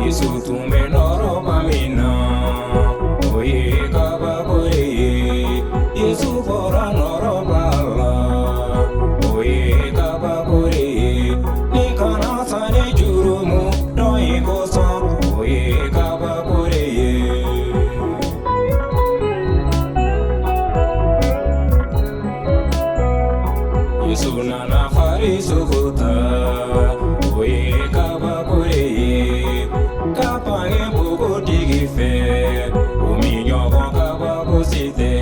Yesu tun bɛ nɔrɔba min na, o ye kabako de ye. Yesu bɔra nɔrɔba la, o ye kabako de ye. Ni kana sa ni jurumu dɔ in kosɔn, o ye kabako de ye. Yesu nana farisogo ta, o ye kabako de ye. Ka bange npogotigi fɛ, o min ɲɔgɔn kabako si tɛ.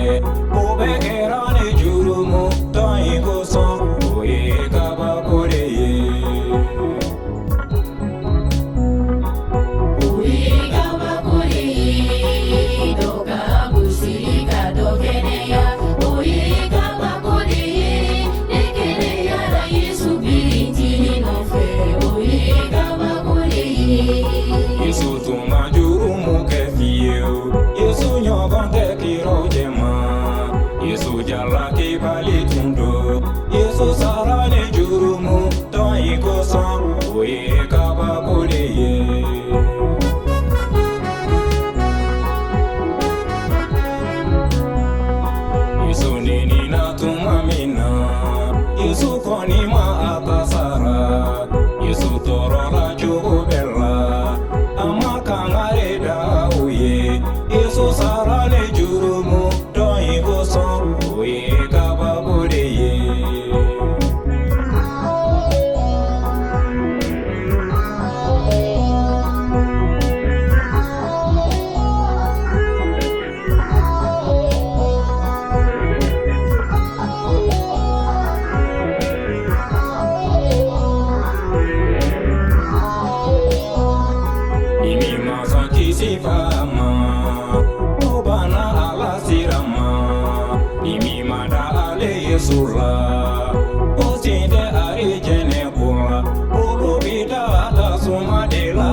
O bɛɛ kɛra ni jurumu tɔ in kosɔn, o ye kabako de ye. O ye kabako de ye, dɔ ka gosili ka dɔ kɛnɛya. O ye kabako de ye, ne kɛnɛyara Yesu birintili nɔfɛ. O ye kabako de ye. Yesu tun ma jurumu kɛ fiyewu. Yesu ɲɔgɔn tɛ kiraw cɛma. Yesu jalakibali tun don. Yesu sara ni jurumu tɔ in kosɔn, o ye kabako de ye. Yesu nenina tuma min na, Yesu kɔni ma a ta sara. Yesu tɔɔrɔla cogo bɛɛ la, a ma kangari da u ye. Yesu sara ni jurumu dɔ in kosɔn, o ye kabako de ye. Ni min ma sɔn kisi fa ma, o banna Ala sira ma. Ni min ma da ale Yesu la, o sen tɛ arijɛnɛ ko la. Olu bɛ taa tasuma de la.